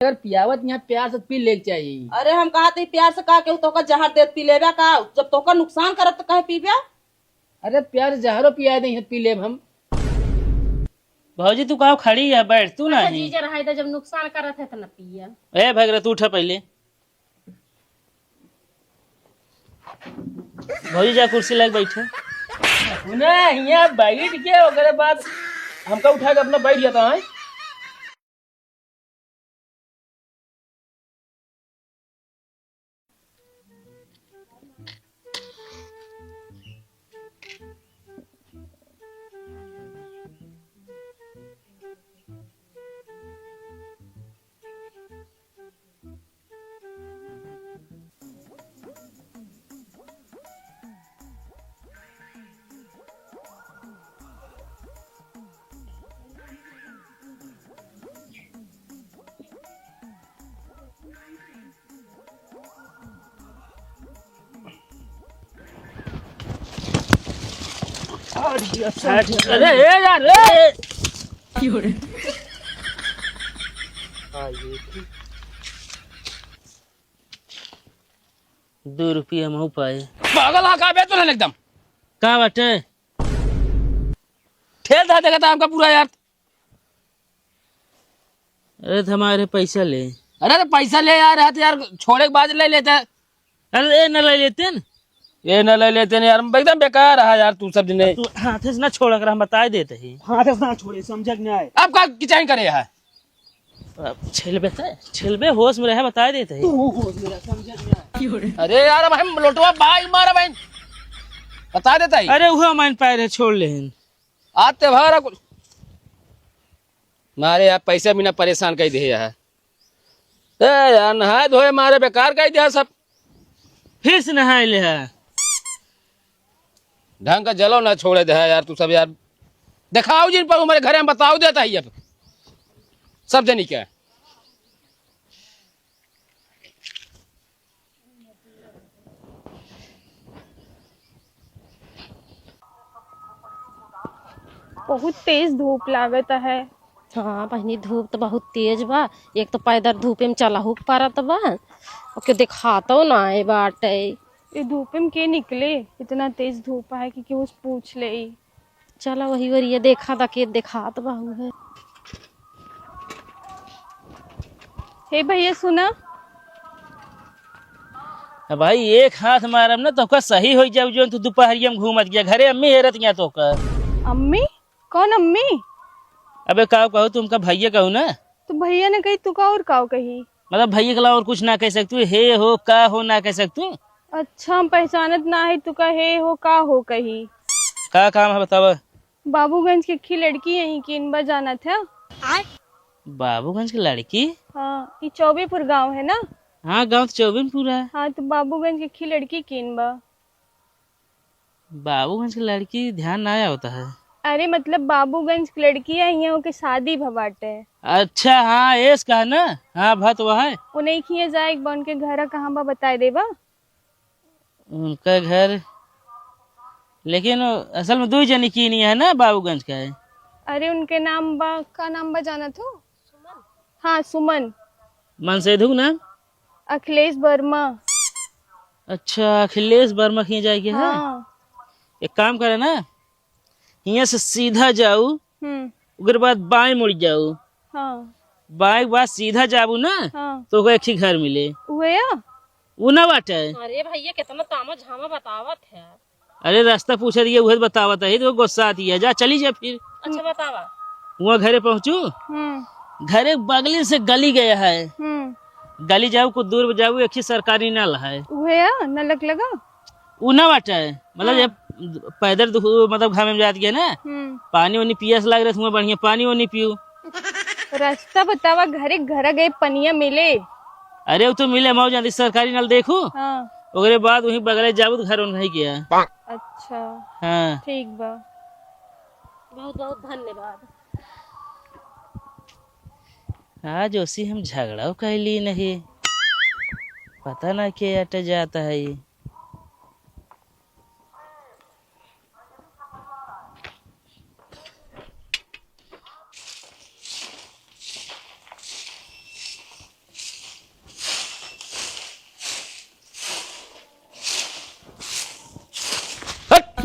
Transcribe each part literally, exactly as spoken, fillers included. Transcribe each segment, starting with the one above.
अगर पियावत यहाँ प्यार से पी लेके चाहिए। अरे हम कहा थे प्यार से का केहू तोका जहर देत पी लेबा का? जब तोका नुकसान करत तो कहे पीबा? अरे प्यार से जहरो पिया दे पी लेब हम। भौजी तू कहाँ खड़ी है, बैठ तू अच्छा, नहीं। जीजा रहा था, जब नुकसान करत है तो न पिया। ए भगरे तू उठा पहले। भौजी जा कुर्सी लाके बैठे। ना, यहाँ बैठ के ओकरे बाद हमका उठा के अपना बैठ जाता है। अरे, ए यार, ए! दो रुपया हमहू पाए। पागल हा का बे तू एकदम? का बाटे? ठेल था देखा था हमका पूरा यार। अरे तो हमारे पैसा ले। अरे तो पैसा ले यार, हाथ यार छोड़े के बाद ले लेते। अरे ए न ले लेते न। ये न ले लेते न यार, एकदम बेकार है यार तू सब जने। तू हाथे से ना छोड़ा कर, हम बताए देते ही। हाथे से ना छोड़े, समझे कि नहीं? अब का किचाइन करे है? अब छेलबे ते, छेलबे होश में रहे, बताए देते ही। तू होश में रहे, समझे कि नहीं? अरे यार, अब हम लोटवा बाई मारा बहन, बता देता ही। अरे वो हमारे पैर है, छोड़ लेहिन। आज त्योहार है कुछ। मारे यार, पैसा बिना परेशान कर दे है। ए यार, नहाए धोए मारे बेकार कर दिया सब। फिर से नहाए ले है। ढंग का जलो ना छोड़े दे है यार, तू सब यार। दिखाओ जिन पर हमारे घरे में बताओ देता ही अब। सब जनी क्या। बहुत तेज धूप लागत है। हाँ बहिनी, धूप तो बहुत तेज बा। एक तो पैदल धूपे में चलहू के परत बा, और के देखातो ना आए बाटे। ये धूपे में के निकले? इतना तेज धूप है कि केहू से पूछ ले। चला वही ओरिया देखा दा के देखात बा उहे। हे भैया सुना। अब भाई एक हाथ मारब ना तो ओकर सही हो जाऊ, जो तू दोपहरिया में घूमत गया घरे अम्मी हेरत गया तो ओकर। अम्मी? कौन अम्मी? अबे का कहू, तुमका भैया कहू ना। तो भैया ने कही तू का और का कही? मतलब भैया के अलावा और कुछ ना कह सकतू, हे हो का हो ना कह सकतू। अच्छा, हम पहचानत ना है, तू का हे हो का हो कही। का काम है बतावा? बाबूगंज के खी लड़की यहीं कीन बा, जानत है? बाबूगंज के लड़की? हाँ, ई चौबेपुर गांव है ना? हाँ, गांव तो चौबेपुर है। हाँ, तो बाबूगंज के खी लड़की कीन बा। बाबूगंज के लड़की ध्यान ना आवता है। अरे मतलब बाबूगंज के लड़की है, यहाँ के शादी भ बाटे। अच्छा, हाँ, एस का है ना? हाँ, भत वह है। उन्हें खिए जाए एक बार उनके घर कहाँ बा बताए देबा? उनका घर, लेकिन असल में दो जनी कीनी है ना, बाबूगंज का है। अरे उनके नाम बा, का नाम बा जानत हो? हाँ, सुमन। मनसेधु के नाम? अखिलेश वर्मा। अच्छा, अखिलेश वर्मा के यहाँ जाए के है? हाँ। एक काम करे ना, हियाँ से सीधा जाऊ, हम्म। ओकर बाद बाएं मुड़ जाऊ। हाँ। बाएं के बाद सीधा जाबू ना, हाँ। तो ओकर एक ही घर मिले। उहे या? उ ना बाटे। अरे भैया, कितना तामा झामा बतावत है। अरे, रास्ता पूछत हिया, उहे बतावत है, तो गुस्सा आती है। जा, चली जा फिर। अच्छा, बतावा। हुआँ घरे पहुँचू, हम्म। घरे बगली से गली गया है। हम्म। गली जाऊ, कुछ दूर जाऊ, एक ही सरकारी नल है। उहे है, नलक लगा? उ ना बाटे, मतलब, हाँ। ये पैदल दु-, मतलब, घामे में जात गया ना, हम्म। पानी वानी पियास लाग रहे, हुआँ बढ़िया पानी वानी पीऊ। रास्ता बतावा, घरे, घर गए पनिया मिले। अरे, उ तो मिले, मऊ जाती सरकारी नल देखू। हाँ। ओकरे बाद वहीं बगले जाबू तो घर उनका ही किया। अच्छा। हाँ। ठीक बा। बहुत बहुत धन्यवाद। आज ओसी हम झगड़ाओ कैली नहीं, पता ना के अट जाता है ये।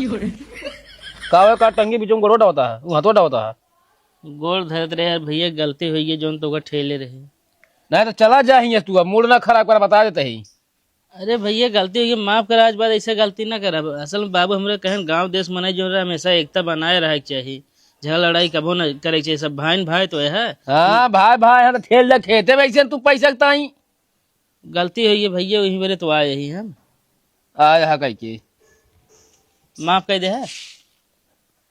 का हुआ, का टंगी बीचों गोड़ो डावता है, वो हाथों डावता है? गोड़ धरत रहे यार भैया, गलती हुई है, जौन तोका ठेले रहे। नहीं तो चला जा हियां से तू, अब मूड ना खराब कर, बता देते ही। अरे भैया, गलती हुई है, माफ करा, आज बाद ऐसा गलती ना करब। असल में बाबू हमरे कहन, गांव देश मनई जौन रहे, हमेशा एकता बनाए रहे के चाही, झगड़ा लड़ाई कबो ना करे के चाही, सब भाई न भाई तो है। हाँ, भाई भाई है तो ठेल दे खेते में, ऐसे तू पैसा के ताई। गलती हुई है भैया, वही मेरे तो आए ही हम। आए हा कह के। माफ कर दे है।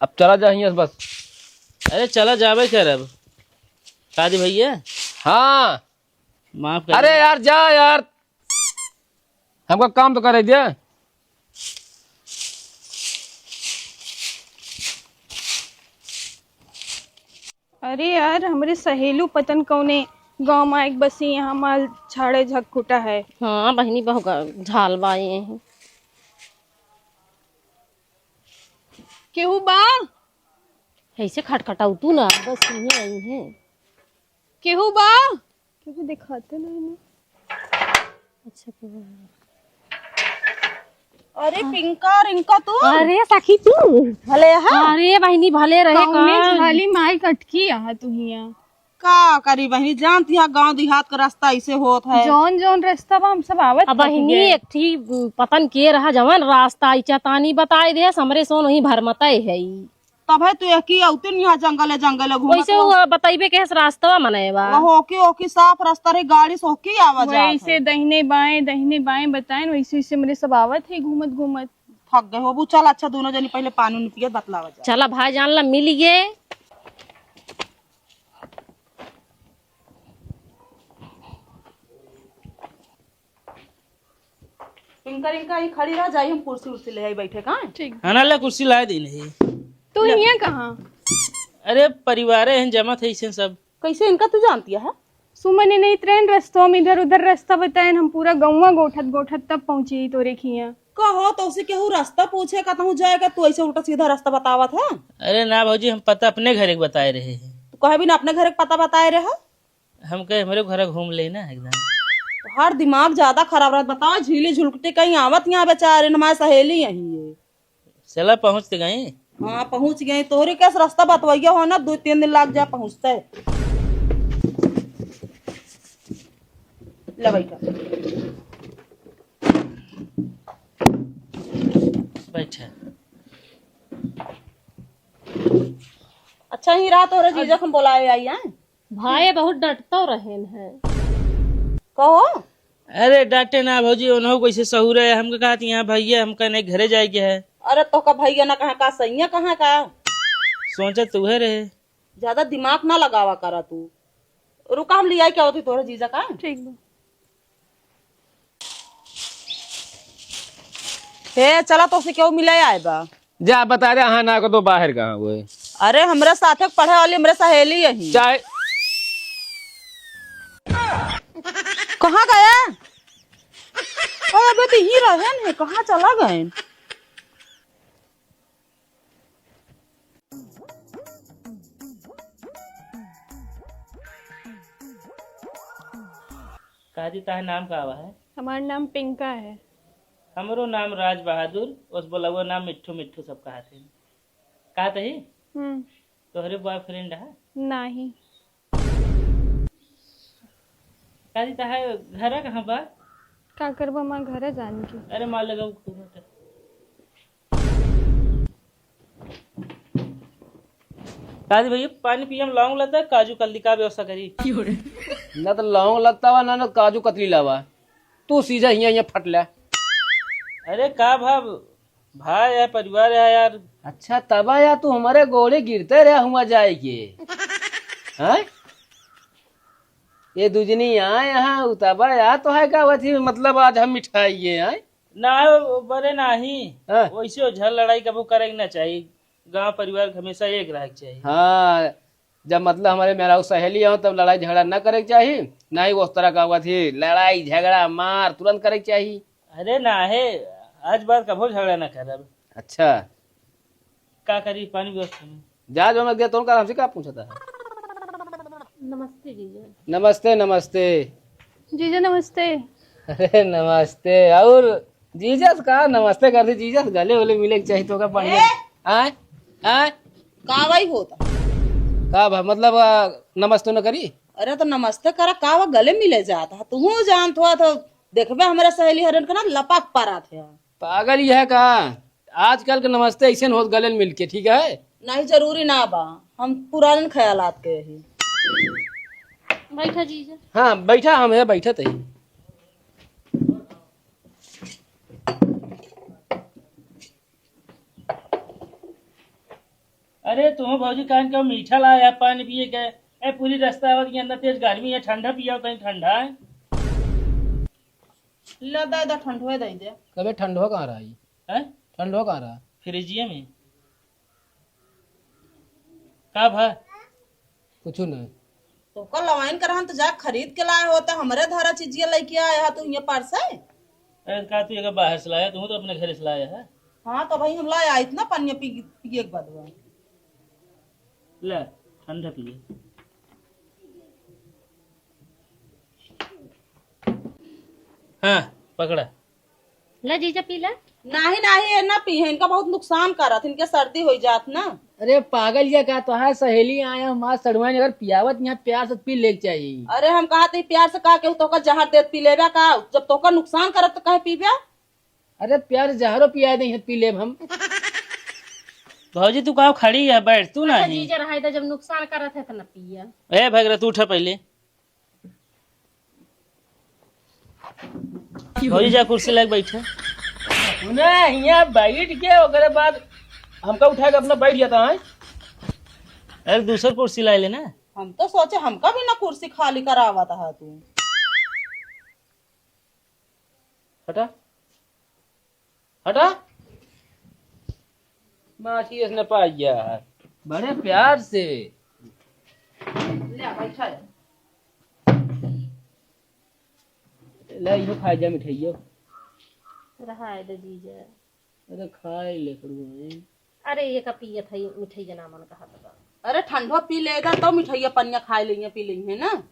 अब चला जा हियां से बस। अरे चला जाबे करब। का दी भैया? हाँ। माफ कर अरे दे। यार जा यार, हमका काम तो करे दे। अरे यार, हमरे सहेलू पतन कौने गाँव में एक बसी, यहाँ माल झाड़े झक खुटा है। हाँ बहिनी, बहु ग-, झाल बाए हैं। केहू बा? ऐसे खटखटाऊ तू ना, बस यहीं आई हैं। केहू बा? केहू दिखाते नहीं ना। अच्छा, केहू है? अरे पिंका, रिंका तू? अरे सखी तू? भले है? अरे बहिनी भले रहे कौने का? झाली माई कटकी आहा तू हियां। का करी बहिनी, जानती है गांव देहात का रास्ता ऐसे होत है। जौन जौन रास्ता बा हम सब आवत अब थकी बहिनी गए। एक ठी पतन के रहा जवन रास्ता आई चतानी बताए दे, हमरे सोन वही भरमतय है। तब है तू एक ही औते नहीं यहाँ जंगल है, जंगल है घूमत वैसे हो। वो बताइबे के हस रास्ता मने बा। वो होके, होके साफ रास्ता रहे, गाड़ी से होके आवा जात वैसे है। दहिने बाएं, दहिने बाएं बताएं, वैसे, वैसे हमरे सब आवत है घूमत घूमत। थक गए होबू। चल अच्छा, दोनों जनी पहले पानी उनी पियत बतलावा जा। चला भाई जान ला मिल गए। इनका, इनका ही खड़ी रह जाई, हम कुर्सी उर्सी ले आई बैठे का। ठीक। हाँ ना, ले कुर्सी लाए दी नहीं। तू अरे। हियां कहाँ? अरे परिवारे हैं, जमा थे इसे सब। कैसे इनका तू जानती है? सुमन ने नहीं ट्रेन रस्तों में इधर उधर रास्ता बताए, हम पूरा गौवा गोठत गोठत तब पहुँची तोरे खिया। कहो तो उसे केहू रास्ता पूछे का, तहूँ जाएगा, तू ऐसे उल्टा सीधा रास्ता बतावत है। अरे ना भौजी, हम पता अपने घरे के बताए रहे हैं। तू कहे भी ना अपने घरे के पता बताए रहे। हम कहे हमरे घरे घूम ले ना एकदम। तोहार दिमाग ज्यादा खराब रहत। बताओ झीली झुलकटी कहीं आवत यहाँ बेचारे, हमारे सहेली यही है। चला पहुँच तो गई। हाँ पहुँच गई। तोहरे कैसे रास्ता बतवैया हो ना, दो तीन दिन लाग जा पहुँचते। ले बैठा। बैठा। अच्छा ही रहा तोहरे जीजा हम बोलाए आई हैं। भाई बहुत डटतो रहेन है। कहो। अरे डांटे ना भौजी, उन्हों कैसे सहूरे है, हमका कहत यहाँ भैया हमका नहीं घरे जाए के है। अरे तो का भैया ना कहाँ का, सैया कहाँ का? सोचत तो उहे रहे। ज्यादा दिमाग ना लगावा करा तू। रुका हम लिया क्या होती तोहरे जीजा का। ठीक बा। हे चला तो से केहू मिले आए बा। जा बता दे, हाँ ना को तो बाहर कहाँ हुए। अरे हमरे साथे पढ़े वाली हमरे सहेली यही। चाहे कहाँ गया? ओए अबे तो ही रहन है, कहाँ चला गए? काजी, ताहे नाम का बा है? हमार नाम पिंका है। हमरो नाम राज बहादुर, उस बोलबो नाम मिट्ठू मिट्ठू सब कहत हैं। का तही? हम्म। तोहरे बॉयफ्रेंड है? नाही। काजी, ताहे घर कहाँ बा? का करबा माँ घर जान के? अरे माँ लगाऊ खूब होता। काजी भैया, पानी पियम, लौंग लता, काजू कतली का व्यवस्था करी? ना तो लौंग लता बा, ना, ना काजू कतली लावा। तू सीधा हियाँ, हियाँ फट ले। अरे का भाव, भाई है, परिवार है यार। अच्छा, तबा या तू हमारे गोड़े गिरते रहे हुआ जाए के, हैं? ये दुजनी आए यहाँ उताबा या तो है का वथी, मतलब आज हम मिठाई ये आए? ना, वो बरे नाही। हाँ। वैसे हो झड़ लड़ाई कबो करे के ना चाहिए। गांव परिवार के हमेशा एक रहे के चाहिए। हाँ, जब मतलब हमारे मेहरारू सहेली हो तब लड़ाई झगड़ा ना करे के चाहिए, ना ही उस तरह का हुआ थी लड़ाई झगड़ा मार तुरंत करे के चाहिए। अरे ना है, आज बार कबो झगड़ा ना करब। अच्छा। का करी पानी व्यवस्था में? जा जो मैं गया तो उनका हमसे का पूछता है? नमस्ते जीजा। नमस्ते, नमस्ते। जीजा नमस्ते। अरे नमस्ते। और जीजा से का नमस्ते कर दी, जीजा से गले वले मिले के चाहिए तो का बढ़िया। ए! आय? आय? का भाई होता? का भा, मतलब, आ, नमस्ते न करी? अरे तो नमस्ते करा, का वा गले मिले जात है? तू जानत हुआ तो देखबे हमरे सहेली हरन के ना लपक पारत है। पागल यह का? आजकल के नमस्ते ऐसे होत गले मिल के, ठीक है? नहीं, जरूरी ना बा, हम पुराने ख्यालात के ही। बैठा जीजा। हाँ, बैठा, हम है, बैठा तही। अरे तुम भौजी कान का मीठा लाया है पानी पिए के। ए, पूरी रास्ता आवत के अंदर तेज गर्मी है, ठंडा पिया तनी ठंडा है। ले दे दे, ठंडो दे दे। कबे ठंडो कहाँ रहा ई? हैं? ठंडो कहाँ रहा? फ्रिजिया में। का भा? कुछ नहीं। तो कल लवाइन करहन तो जा खरीद के लाए हो, तो हमरे धारा चीजिया लेके आए हा तू ये परसे। अरे का तू एक बाहर से लाया, तू तो अपने घर से लाया है। हाँ तो भाई हम लाया इतना पानी पी, पिए के बाद में। ले, ठंडा पिए। हाँ, पकड़ा। ला जीजा पी ला। नाही, नाही, ये ना पी है, इनका बहुत नुकसान करत, इनके सर्दी हो जात ना। अरे पागल, ये का तोहार सहेली आए हम आज सड़ुआइन, अगर पियावत यहाँ प्यार से पी लेके चाहिए। अरे हम कहा थे प्यार से का केहू तोका जहर देत पी लेबे का, जब तोका नुकसान करत तो कहे पीबे? अरे प्यार से जहरो पिया दे पी लेब हम। भौजी तू का खड़ी है, बैठ तू अच्छा नहीं। जीजा रहा था, जब नुकसान करत है तो ना पिया। ए भगरा तू उठा पहले। भौजी जा कुर्सी लाके बैठे। उन्हें हियाँ बैठ के ओकरे बाद हमका उठा के अपना बैठ जाता है। अरे दूसर कुर्सी ला ले ना। हम तो सोचे हमका भी ना कुर्सी खाली करावत है तू। हटा, हटा। माखी इसने पाई यार, बड़े प्यार से। ले बैठा है। ले इहो खाए जा मिठाइयो। रहा है दे जीजा। अरे खाए ले करू। अरे ये का पियत है मिठाई के नामन कहा तो। अरे ठंडो पी लेगा तो मिठाइया पनिया खाए लेंगे पी लेंगे ना।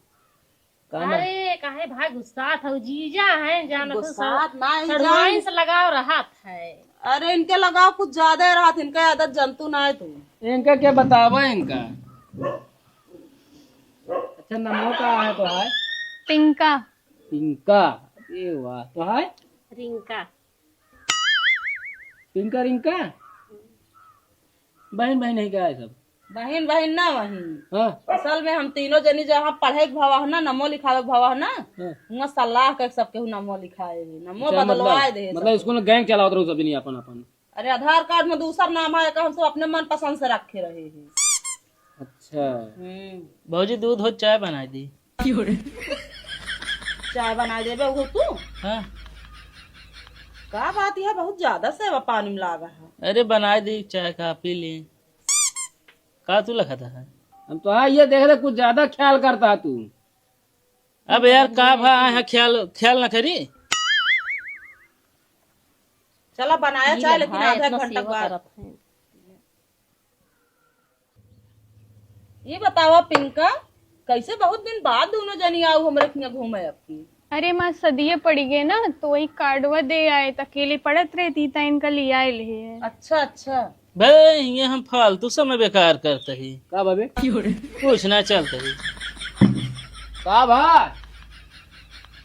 का ना? अरे काहे भाई गुस्सात हऊ, जीजा हैं जानत हऊ, गुस्सात ना ही सड़ुआइन जान। से लगाव रहत है। अरे इनके लगाव कुछ ज्यादा ही रहत, इनका आदत जनतू ना है तू। इनका क्या बतावा इनका? अच्छा नमो का है तो है? पिंका। पिंका। ए वाह, तो है? रिंका। पिंका रिंका? बहिन बहिन है का है सब? बहिन बहिन ना वही। हाँ। असल में हम तीनों जनी जहाँ पढ़े के भवा है ना, नमो लिखावे के भवा है ना, हाँ। हुआं सलाह के सबके हु नमो लिखाए है, नमो अच्छा, बदलवाए मतलब, दे मतलब सब। स्कूल में गैंग चलावत रहू सब जनी अपन अपन। अरे आधार कार्ड में दूसर नाम है का, हम सब अपने मन पसंद से रखे रहे हैं। अच्छा। हम्म। भौजी दूध हो चाय बनाए दी। चाय बनाए देबे वो तू? हाँ। का बात यह बहुत ज्यादा सेवा पानी में लागा है। अरे बनाए दी चाय का पी ली। का तू लखत है? हम तो हाँ ये देख रहे कुछ ज्यादा ख्याल करता है तू। अब यार का भा आए हैं ख्याल, ख्याल ना करी। चला बनाया ई चाय ले लेकिन भाई आधा इतना घंटा सेवा बाद। करत हैं। ये बतावा पिंका, कैसे बहुत दिन बाद दोनों जनी आऊ हमरे हियां घूमे अब की? अरे माँ सदिये पड़ी गए ना, तो वही कार्डवा दे आए, त अकेले पड़त रहती, त इनका ले आए ले। अच्छा अच्छा। बे, ये हम फालतू समय बेकार करते ही। का भाभी? कुछ ना चलते ही। का भा?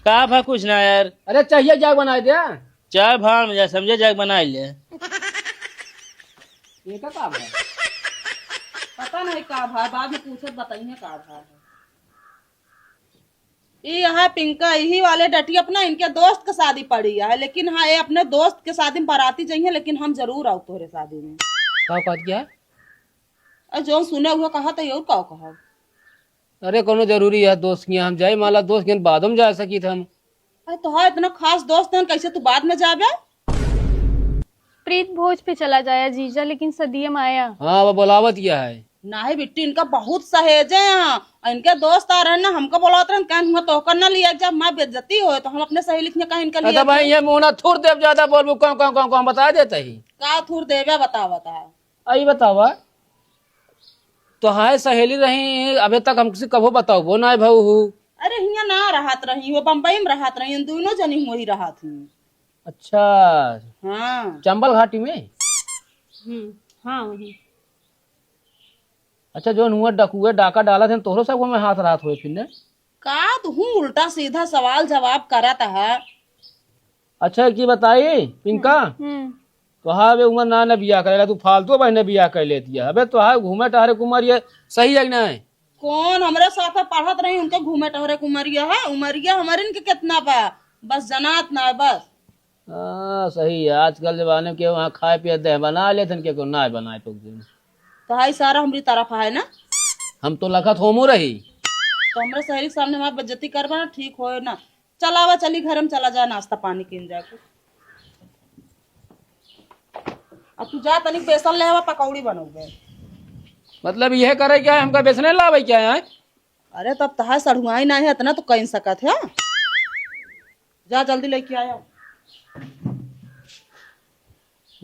का भा कुछ ना यार। अरे चाहिए जाग बनाए दे। चाय भाड़ में जा, समझे जाग बनाए ले। ये का का भा? पता नहीं का भा, बाद में पूछत बताइए का भा है। ई यहाँ पिंका, यही वाले डटी अपना, इनके दोस्त के शादी पड़ी है, लेकिन हाँ, ये अपने दोस्त के शादी में बाराती जाइए, लेकिन हम जरूर आओ तोहरे शादी में। का कहत क्या? अरे जो सुने हुए कहा तो और का कहा? अरे कोनो जरूरी है दोस्त के यहाँ हम जाए, मान ला दोस्त के यहाँ बाद में जा सकी थे हम। अरे तोहार इतना खास दोस्त है, कैसे तू बाद में जाबे? प्रीत भोज पे चला जाया जीजा, लेकिन सदियम आया। हाँ, वो बुलावत गया है। नाही बिट्टी, इनका बहुत सहेजे हैं। इनके दोस्त आ रहे ना, हमका बुलावत रहे, कहें हुआ तोहका ना लिया, जब माँ बेइज्जती होए तो हम अपने सहेली के कहें इनका अरे लिया भाई, जाए। ये मुँह ना थूर देव, ज्यादा बोलबू, कौन, कौन, कौन, कौन, बता देता ही। का थूर देवे बतावत है? आई बतावा, तोहार सहेली रही, अबे तक हमसे कभो बताओ ना भाऊ हूँ। अरे हियाँ ना रहत रही, वो बम्बई में रहत रही, हम दोनों जनी वही रहत ही। अच्छा। हाँ। चंबल घाटी में? हम्म, हाँ, वहीं। अच्छा, जौन हुआ डकुए डाका डालत हैं, तोहरो सब में हाथ रहत होए फिर ने? का तू उल्टा सीधा सवाल जवाब करत है? अच्छा, एक चीज बताई पिंका, हम्म। तोहार बे उम्र ना, ना बियाह करेला, तू फालतू बहने बियाह कर लेती है। अबे तोहार घूमे टहरे के उम्र ये सही है कि नहीं? कौन हमरे साथ पढ़त रही, उनके घूमे टहरे के उमरिया है? उमरिया हमरे इनके कितना बा, बस जनात ना है बस। हाँ, सही है। आजकल जमाने के वहाँ खाए पिए देह बना लेथन, के को ना बनाए तो दिन। तो हाई सारा हमरी तरफ है ना। हम तो लखत होमो रही। तो हमरे सहेली के सामने हमार बेइज्जती करबा ना, ठीक होए ना। चलावा, चली घर में चला जा, नाश्ता पानी कीन जाए कुछ। अब तू जा, तनिक बेसन ले आवा, पकौड़ी बनौबे। मतलब यह करे क्या है, हमका बेसने लावे क्या है? अरे, तब तहार सढ़ुआई ना है, इतना तो कह सकत है। जा, जल्दी लेके आया।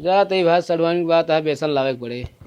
जा, तो ये भाई सढ़ुआई की बात है, बेसन लावे के पड़े।